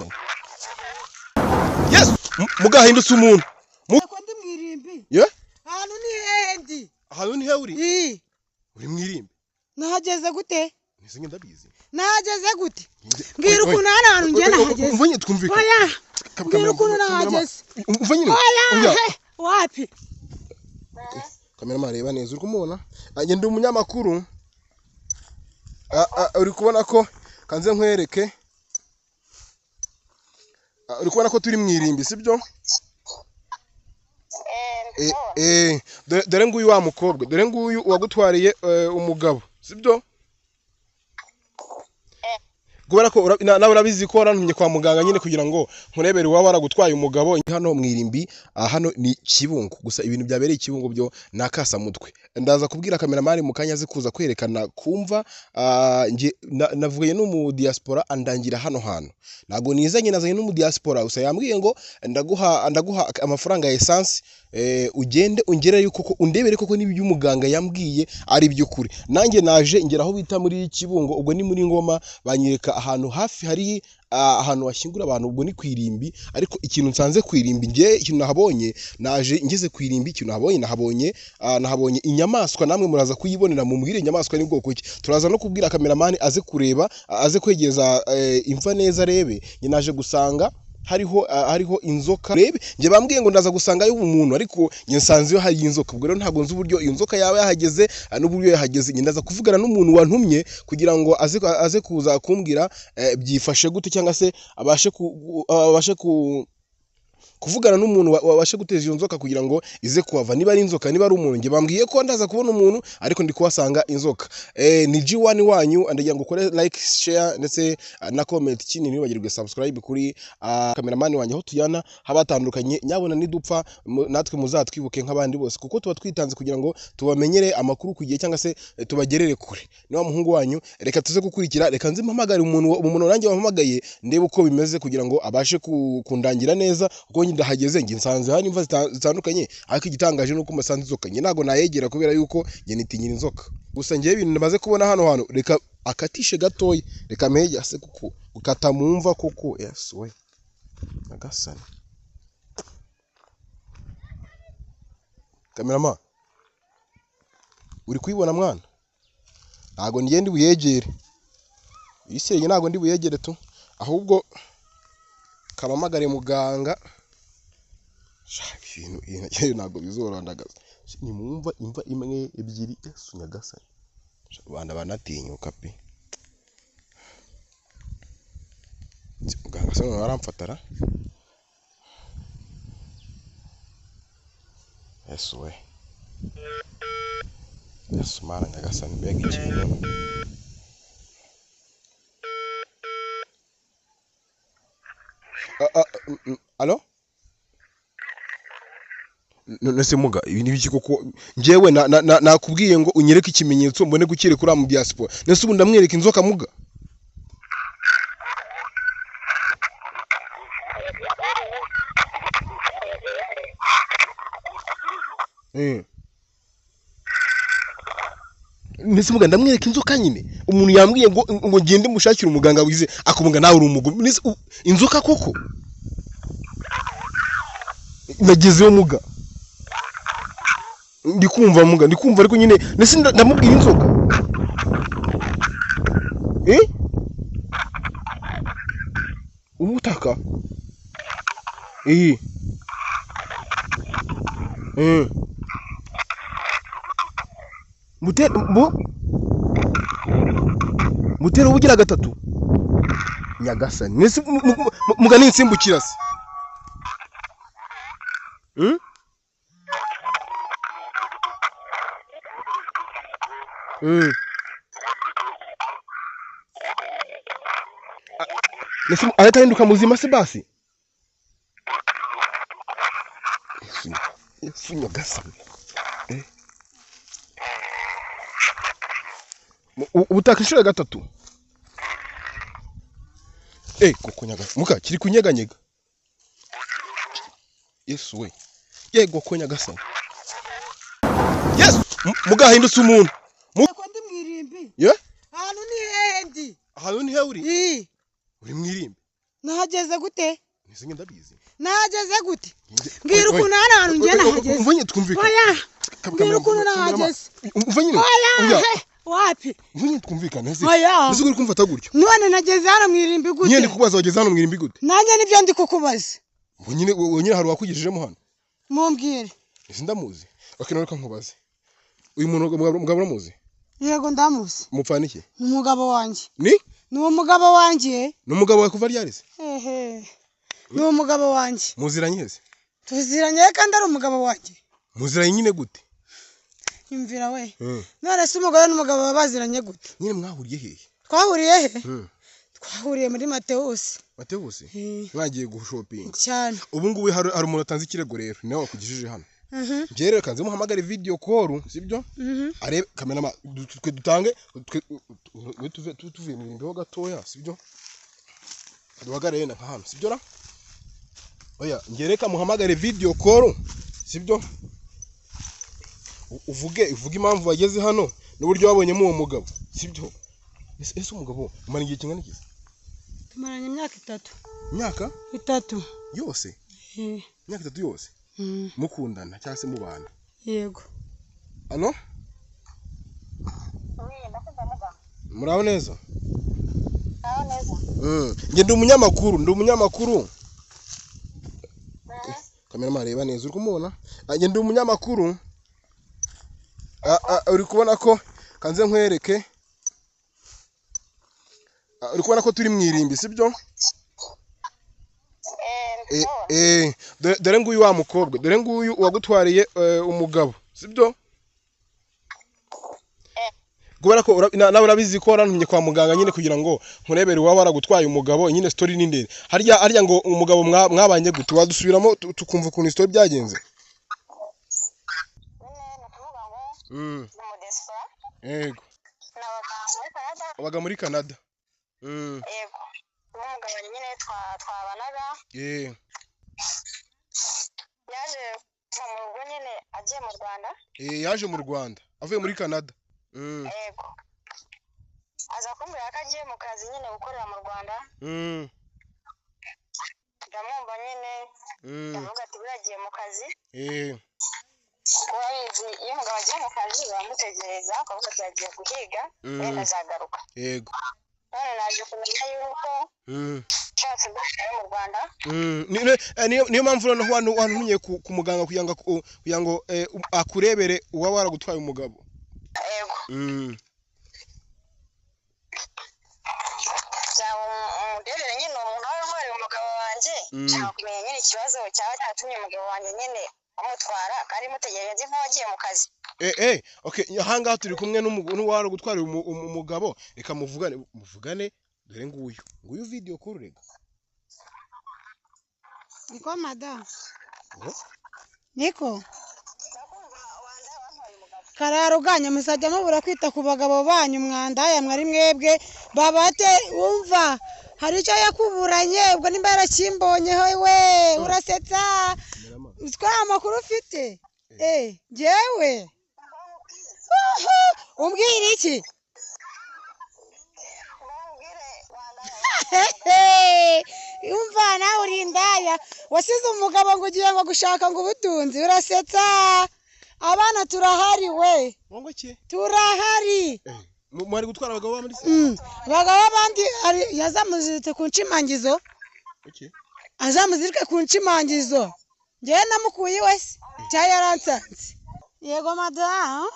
Nyagasani. Yesu, mugahindutse umuntu. Ko ndi mu irimbi. Ye? Ahantu ni hehe ndi? Ahantu ni he uri? Ii, Uri mu irimbi. Nahageze gute? Nese nge ndabizi. Nahageze gute? Mbwira ukuntu hano hantu ngiye nahageze. Umva nyine twumvikane. Oya, mbwira ukuntu nahageze. Umva nyine. Oya, Oya. he, wapi? Cameraman, reba neza, uri kumubona? Njye ndi umunyamakuru. Uri kubona ko kanze nkwereke. Uri kubona ko turi mu irimbi, sibyo? Dore nguyu wa mukobwa, dore nguyu uwagutwariye umugabo, sibyo? Kubera ko nawe urabizi ko warantumye kwa muganga nyine kugira ngo nkurebere uwaba waragutwaye umugabo hano mu irimbi. Hano ni Kibungo. Gusa ibintu byabereye i Kibungo byo ni akasamutwe. Ndaza kubwira cameraman mu kanya aze kuza kwerekana kumva. Nge navuye n'umu diaspora andangira hano hantu. Ntabwo nizanye, nazanye n'umu diaspora. Gusa yambwiye ngo ndaguha amafaranga ya essence, ugende ungereyo koko undebere koko niba ibyo umuganga yambwiye ari iby'ukuri. Nanjye naje ngera aho bita muri Kibungo, ubwo ni muri Ngoma. Banyereka ahantu hafi hari ahantu hashyingura abantu, ubwo ni ku irimbi. Ariko ikintu nsanze ku irimbi, nge ikintu nahabonye, naje ngeze ku irimbi, ikintu nahabonye, nahabonye inyamaswa. Namwe muraza kuyibonera, mumbwire inyamaswa ni bwoko ki. Turaza no kubwira cameraman aze kureba, aze kwegeza imva neza arebe. Nge naje gusanga hariho inzoka. Rebe, nge bambwiye ngo ndaza gusangayo umuntu, ariko nge nsanze iyo hari inzoka. Ubwo rero ntabwo nzi uburyo iyo nzoka yaba yahageze, n'uburyo yahageze. Nge ndaza kuvugana n'umuntu wantumye kugira ngo aze kuza kumbwira byifashe gute, cyangwa se abashe kuvugana n'umuntu wabashe guteza iyo nzoka kugira ngo ize kuhava, niba ari inzoka, niba ari umuntu. Nge bambwiye ko ndaza kubona umuntu, ariko ndi kuhasanga inzoka. Ni G1 wanyu. Ndagira ngo ukore like, share ndetse na comment. Ikindi, ntiwibagirwe subscribe kuri cameraman wanjye. Aho tujyana haba hatandukanye. Nyabona nidupfa natwe muzatwibuke nk'abandi bose, kuko tuba twitanze kugira ngo tubamenyere amakuru ku gihe, cyangwa se tubagerere kure. Ni wa muhungu wanyu. Reka tuze gukurikira, reka nze mpamagare umuntu nanjye wampamagaye, ndebe uko bimeze kugira ngo abashe kundangira neza, kuko njye ndahageze, njye nsanze hari imva zitandukanye. Ariko igitangaje nuko mbasanze inzoka. Njye ntabwo nayegera kubera yuko njye nitinyira inzoka. Gusa njyewe ibintu namaze kubona hano hantu, reka akatishe gatoya, reka mpege ase kuko gukata mu mva koko. Yesu we nyagasani! Cameraman, uri kuyibona mwana? Ntabwo ngiye ndi buyegere iyi senge, ntabwo ndi buyegere tu, ahubwo kamamagare muganga. Sha, ibintu ntabwo bizorandagaza. Nimwumva imva imwe, ebyiri. Yesu nyagasani! Sha, Rwanda banatinyuka pe. Muganga se noneho aramfatara? Yesu we, Yesu Mana nyagasani, mbega ikintu! Allo? None se muga, ibi ni ibiki koko? Njyewe nakubwiye ngo unyereke ikimenyetso mbone gukireka uriya mu diaspora. Nese ubu ndamwereka inzoka muga? Nese muga, ndamwereka inzoka nyine? Umuntu yambwiye ngo ngende mushakire umuganga wize akamuga. Nawe uri umugome. Nese inzoka koko? Nagezeyo muga, ndi kumva muga, ndi kumva. Ariko nyine nese ndamubwira inzoka? Ubutaka iyi. Mutera ubugira gatatu. Nyagasani! Nese muga, ninsimbukira se? Nese arahita ahinduka muzima se basi? Yesu, Yesu nyagasani! Ubutaka inshuro ya gatatu. Koko nyagasani! Muka, kiri kunyeganyega. Yesu we, yego ko nyagasani! Yesu, mugahindutse umuntu. Ko ndi mu irimbi. Ye? Ahantu ni hehe ndi? Ahantu ni he uri? Ii, Uri mu irimbi. Nahageze gute? Ese njye ndabizi. Nahageze gute? Mbwira ukuntu hano hantu njye nahageze. Umva nyine twumvikane. Oya, mbwira ukuntu nahageze. Umva nyine. Oya, wapi? Umva nyine twumvikane. Ese Oya. ese uri kumfata gutyo? None nageze hano mu irimbi gute? Nyine ndi kukubaza wageze hano mu irimbi gute? Nanjye nibyo ndi kukubaza. Nyine nyine hari uwakugejejemo hano. Mumbwire. Ese ndamuzi. Okay, none reka nkubaze. Uyu muntu mugabo uramuzi? Yego ndamuzi. Mupfana iki? Ni umugabo wanjye. Ni? Ni umugabo wanjye. Ni umugabo wawe kuva ryari se? Ehe. Ni umugabo wanjye. Muziranye he se? Tuziranye kandi ari umugabo wanjye. Muziranye nyine gute? Nyumvira we. None se umugore n'umugabo baba baziranye gute? Nyine mwahuriye hehe? Twahuriye he? Twahuriye muri Matewusi. Matewusi? Mwagiye gushopinga. Cyane. Ubu ngubu hari umuntu atanze ikirego rero, ni nawe wakugejeje hano. Njye rero kanze muhamagare video call, sibyo? Arebe kamera twe dutange twe tuvuye mu irimbi ho gatoya, sibyo? Duhagarare na hano, sibyo ra? Oya, njye reka muhamagare video call, sibyo? Uvuge impamvu wageze hano n'uburyo wabonyemo uwo mugabo, sibyo? Ese umugabo umara igihe kingana iki? Tumaranye imyaka 3. Imyaka 3 yose? Imyaka 3 yose? Mukundana cyangwa se mubana? Yego. Allo? Muraho neza? Muraho neza. Nge ndi umunyamakuru, Kamera mareba neza uri kumubona? Nge ndi umunyamakuru. Uri kubona ko kanze nkwereke. Uri kubona ko turi mu irimbi, sibyo? Dore nguyu wa mukobwa, dore nguyu uwagutwariye umugabo, sibyo? Kubera ko nawe urabizi ko warantumye kwa muganga nyine kugira ngo nkurebere uwaba waragutwaye umugabo, nyine story ni ndende. Harya ngo umugabo mwabanye gute? Wadusubiramo tukumva ukuntu story byagenze. Yego. Wabaga muri Canada. Yego. Umugabo nyine twabanaga. Yaje kuva mu rugo nyine agiye mu Rwanda. Yaje mu Rwanda avuye muri Canada. Yego. Aza kumbwira ko agiye mu kazi nyine gukorera mu Rwanda. Ndamwumva nyine. Ndavuga ati buriya agiye mu kazi. Urabizi iyo umugabo agiye mu kazi baramutegereza akavuga ati agiye guhiga wenda azagaruka. Yego. None naje kumenya yuko ushatse gushaka mu Rwanda. Niyo mpamvu noneho wantumye ku muganga kugira ngo akurebere uwaba waragutwaye umugabo. Yego. Umurebere nyine umuntu waba wari umugabo wanjye, nshaka kumenya nyine ikibazo cyaba cyatumye umugabo wanjye nyine amutwara kandi mutegereje nk'uwagiye mu kazi. Okay, ahangaha turi kumwe n'uwari gutwara umugabo, reka muvugane dore nguyu video call rega. Niko madam. Niko. Kararuganya musajya mubura kwita ku bagabo banyu mwandaya mwari mwebwe babate umva hari icyo yakuburanye ubwo nimba yarakimbonyeho we urasetsa. Twa amakuru ufite? Njyewe umbwira iki? Umva nawe uri indaya wasize umugabo ngo ugiye ngo gushaka ngo ubutunzi urasetsa. Abana turahari we. Turahari. Mwari gutwara abagabo b'abandi se? Abagabo b'abandi yazamuziritse ku nshimangizo. Azamuzirike ku nshimangizo. Njyewe namukuye iwe se cyangwa yaransanze. Yego madamu.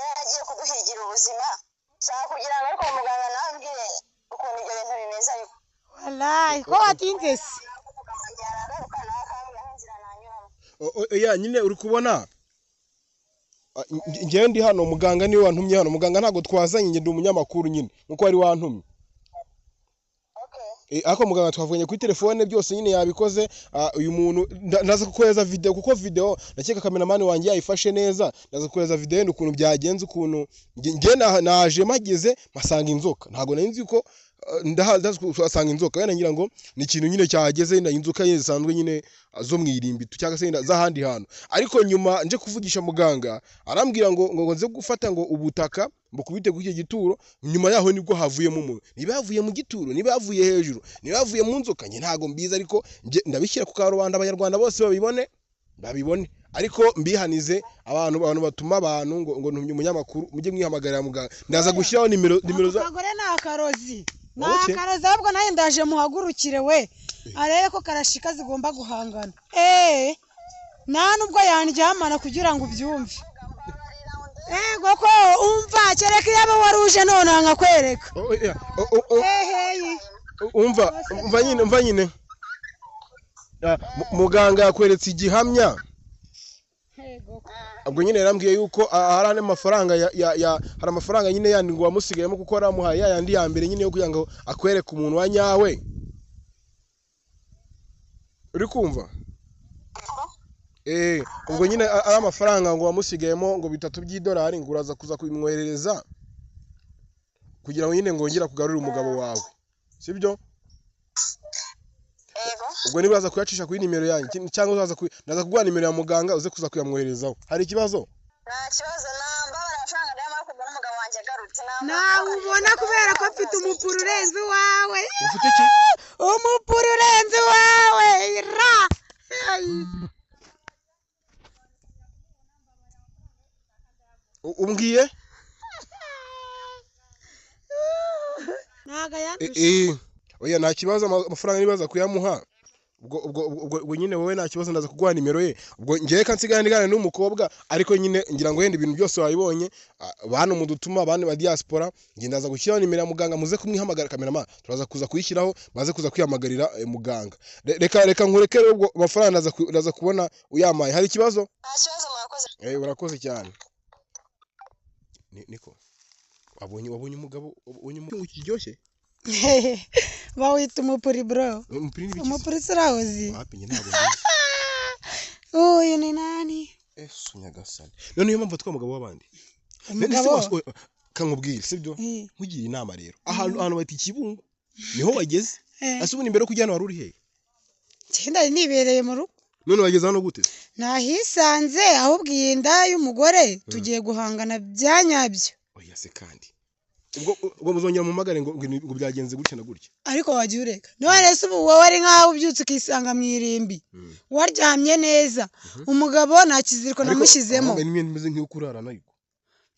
Yaragiye kuduhigira ubuzima. Nshaka kugira ngo ariko muganga nambwire ukuntu ibyo bintu bimeze ariko. Wallahi ko watinze se? Oya nyine uri kubona njyewe ndi hano muganga niwe wantumye hano, muganga ntago twazanye, njye ndi umunyamakuru nyine nkuko wari wantumye. Ariko muganga twavuganye kuri telefone byose nyine yabikoze. Uyu muntu ndaza kukohereza video kuko video ndakeka cameraman wanjye yayifashe neza, ndaza kukohereza video ukuntu byagenze ukuntu njye naje mageze masanga inzoka, ntago nari nzi ko Ndahasanga inzoka wenda ngira ngo ni ikintu nyine cyahageze, wenda inzoka nyine zisanzwe nyine zo mu irimbi cyangwa se wenda z'ahandi hantu. Ariko nyuma nje kuvugisha muganga, arambwira ngo nze gufata ngo ubutaka mbukubite kuri icyo gituro. Nyuma yaho nibwo havuyemo umuntu. Niba yavuye mu gituro, niba yavuye hejuru, niba yavuye mu nzoka, njye ntago mbizi, ariko njye ndabishyira ku karubanda abanyarwanda bose babibone. Ariko mbihanize abantu batuma abantu ngo ntumye umunyamakuru, mujye mwihamagarira muganga. Ndaza gushyiraho nimero za Akagore ni akarozi. Ni Okay. akarozi, ahubwo nanjye ndaje muhagurukire we, arebe ko karashika zigomba guhangana. Nta nubwo yandyamana kugira ngo ubyumve. Ego ko umva, kereka iyo wari uje none nkakwereka. Oh, yeah. Oh, oh, oh. Eheyi. Umva nyine. Muganga yakweretse igihamya. Ubwo nyine yarambwiye yuko hari andi mafaranga hari amafaranga nyine yandi ngo wamusigayemo, kuko yaramuhaye ya yandi ya mbere nyine yo kugira ngo akwereke umuntu wa nyawe. Uri kumva? Ubwo nyine ari amafaranga ngo wamusigayemo ngo 3 by'idolari, ngo uraza kuza kubimwoherereza kugira ngo nyine ngo wongere kugarurire umugabo wawe, sibyo? Yego. Ubwo niba uraza kuyacisha kuri nimero yanjye cyangwa uzaza ndaza kuguha nimero ya muganga uze kuza kuyamwoherezaho. Hari ikibazo? Nta kibazo, namba amafaranga ndayamara kubona umugabo wanjye agarutse. Nawe ubona kubera ko mfite umupuri urenze uwawe. Ufite iki? Umupuri urenze uwawe. Ra. Umbwiye? Ntago yandusha. Oya nta kibazo, amafaranga nibaza kuyamuha. Ubwo nyine wowe nta kibazo, ndaza kuguha nimero ye. Ubwo ngewe ka nsigara ndigana n'umukobwa, ariko nyine ngira ngo wenda ibintu byose wabibonye, bantu mudutuma, bantu ba diaspora, nge ndaza gushyiraho nimero ya muganga, muze kumwihamagara. Cameraman turaza kuza kuyishyiraho, baze kuza kwihamagarira muganga. Reka nkureke rero, ubwo amafaranga ndaza kubona uyamaye. Hari ikibazo? Nta kibazo, murakoze. Urakoze cyane. Niko wabonye umugabo, wabonye umugabo kiryoshye? Bawita umupuri bro. Umupuri ni biki? Umupuri sirahozi. Wapi, njye ntabwo mbizi. Uyu ni nani? Esu nyagasani. None niyo mpamvu atwa umugabo w'abandi. Umugabo. Kankubwire, sibyo? Nkugira inama rero. Ahantu bati Kibungo niho wageze. Ase ubu imbere kujyana wari uri hehe? Cyenda nibereye mu rugo. None wageze hano gute? Nahisanze, ahubwo iyi nda y'umugore tugiye guhangana byanyabyo. Oya se kandi. Ubwo muzongera mumagare ngo byagenze gutya na gutya. Ariko wagiye ureka. None se ubu wowe ari nkaho ubyutse ukisanga mu irimbi. Waryamye neza. Umugabo nta kiziriko namushyizemo. Ariko n'imyenda imeze nk'iyo kurarana ariko.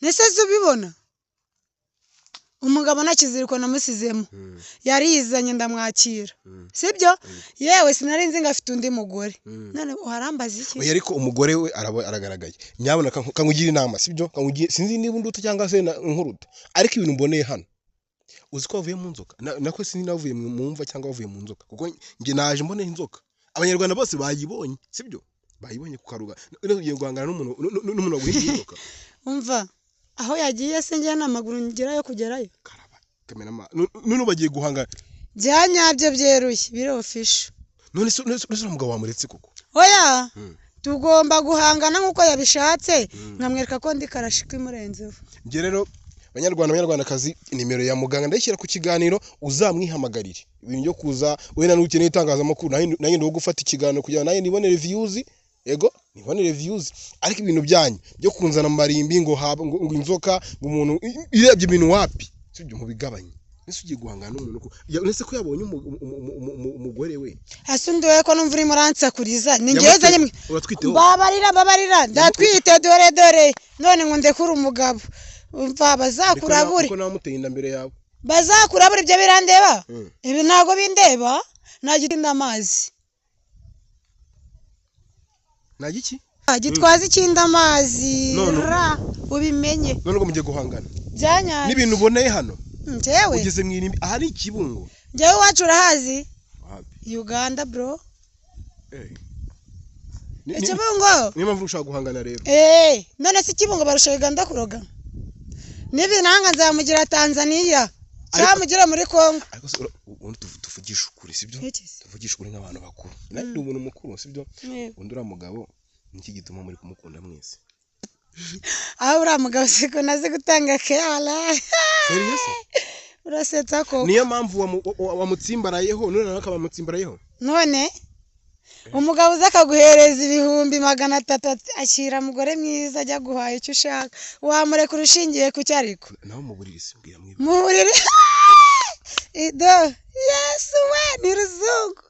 Nese se ubibona? Umugabo nta kiziriko namusizemo. Yarizanye ndamwakira. Sibyo? Yewe sinari nzi ngo afite undi mugore. None uharambaza iki? Oya ariko umugore we aragaragaye. Nyabona kankugira inama, sibyo? Sinzi niba unduta cyangwa se nkuruta. Ariko ibintu mboneye hano, uzi ko wavuye mu nzoka? Nako sinzi niba wavuye mu mva cyangwa wavuye mu nzoka, kuko njye naje mboneye inzoka. Abanyarwanda bose bayibonye, sibyo? Bayibonye ku karuga. None ugiye guhangana n'umuntu waguhinduye inzoka. Umva, aho yagiye se njye n'amaguru ngerayo kugerayo. Karaba, cameraman. None bagiye guhangana. Byanyabyo byeruye, biri official. None se umugabo wamuretse koko? Oya. Tugomba guhangana nkuko yabishatse, nkamwereka ko ndi karashika imurenzeho. Njye rero banyarwanda, banyarwandakazi, nimero ya muganga ndayishyira ku kiganiro, uzamwihamagarire. Ibintu byo kuza wenda n'ukeneye itangazamakuru, nanjye ndo gufata ikiganiro kugira nanjye nibonere views. Yego, nibonere views. Ariko ibintu byanyu byo kunzana mu marimbi ngo haba ngo inzoka, ngo umuntu irebye ibintu wapi, sibyo mubigabanye. Nese ugiye guhangana n'umuntu ko nese ko yabonye umugore we. Asunduwe ko numva uri muransakuriza. Ni ngewe zanye uratwite. Babarira ndatwite, dore none ngo ndekure umugabo. Umva bazakurabure. Ko namuteye inda mbere yawe. Bazakurabure ibyo birandeba? Ibi ntago bindeba. Nagitinda amazi. Nagiki? Gitwaza ikinda amazi. Ra ubimenye. None ngo mugiye guhangana. Byanya. N'ibintu uboneye hano. Njyewe ugeze mu irimbi ahari Kibungo. Njyewe wacu urahazi? Uganda bro. Ikibungo. Niyo mpamvu ushaka guhangana rero. None se Kibungo barusha Uganda kuroga? Nibi nanga nzamugira Tanzania. Cyamugira muri Kongo. Ariko ubundi tuvugisha ukuri, sibyo? Tuvugisha ukuri nk'abantu bakuru. Nari ndi umuntu mukuru, sibyo? Undi uriya mugabo niki gituma muri kumukunda mwese? Aho uriya mugabo siko nazi gutanga kera. Serious? Urasetsa koko. Niyo mpamvu wamutsimbarayeho, none nawe akaba amutsimbarayeho. None umugabo uza akaguhereza 300,000 ati, akira mugore mwiza, ajya guhaha icyo ushaka, wamurekura ushingiye ku cyo? Ariko Nawe mu buriri simbwira mwiba. Mu buriri ido, Yesu we, ni ruzungu.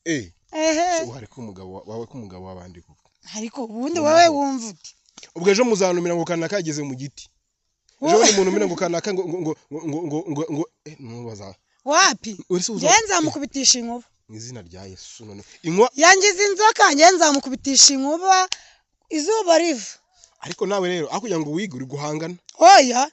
Ehe. Uhari ko umugabo wawe, ko umugabo w'abandi koko. Ariko ubundi wowe wumva ute? Ubwo ejo muzantumira ngo kanaka yageze mu giti, ejo bundi muntu umira ngo kanaka ngo ngo ngo ngo ngo ngo ngo nubaza. Wapi. Ese Njye nzamukubitisha inkuba. Mu izina rya Yesu, none inkwa. Yangiza inzoka, njye nzamukubitisha inkuba izuba riva. Ariko nawe rero, aho kugira ngo wige, uri guhangana. Oya.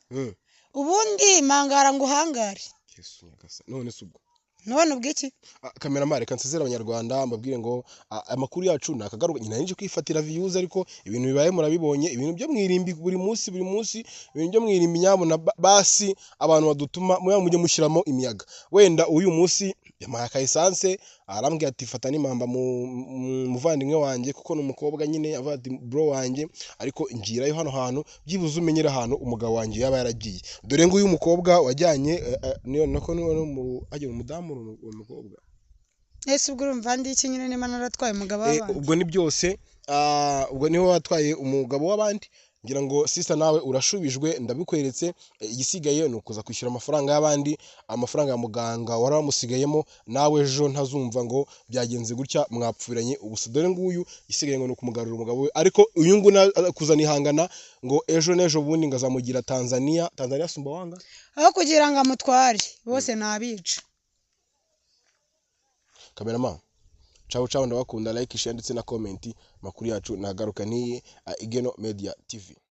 Ubundi mangara ngo uhangare. Yesu nyagasani, none se ubwo None ubwo iki? Kameramani, reka nsezere abanyarwanda, mbabwire ngo amakuru yacu ni akagaruka. Nyina nje kwifatira views, ariko ibintu bibaye murabibonye, ibintu byo mwirimbi buri munsi, buri munsi ibintu byo mwirimbi. Nyabuna basi abantu badutuma muya mujye mushyiramo imiyaga. Wenda uyu munsi yampaye aka essence, arambwira ati fata n'impamba muvandimwe wanjye, kuko ni umukobwa nyine, avuga ati bro wanjye, ariko ngirayo hano hantu byibuze umenyere ahantu umugabo wanjye yaba yaragiye. Dore nguyu umukobwa wajyanye niyo nako niyo mu agira umudamu, umukobwa. Ese ubwo urumva ndi iki nyine niba naratwaye umugabo w'abandi? Ubwo ni byose, ubwo niwe watwaye umugabo w'abandi. Ngira ngo sister nawe urashubijwe, ndabikweretse. Igisigaye ni ukuza kwishyura amafaranga y'abandi, amafaranga ya muganga wari wamusigayemo. Nawe ejo ntazumva ngo byagenze gutya, mwapfiranye ubusa. Dore nguyu, igisigaye ngo ni ukumugarura umugabo we. Ariko uyu nguyu kuzana ihangana ngo ejo n'ejo bundi ngo azamugira Tanzania, Tanzania, Sumbawanga. Aho kugira ngo amutware bose nabica. Kamerama, ciao ciao, ndabakunda. Like, share ndetse na comment. Makuru yacu nagaruka ni Igeno Media TV.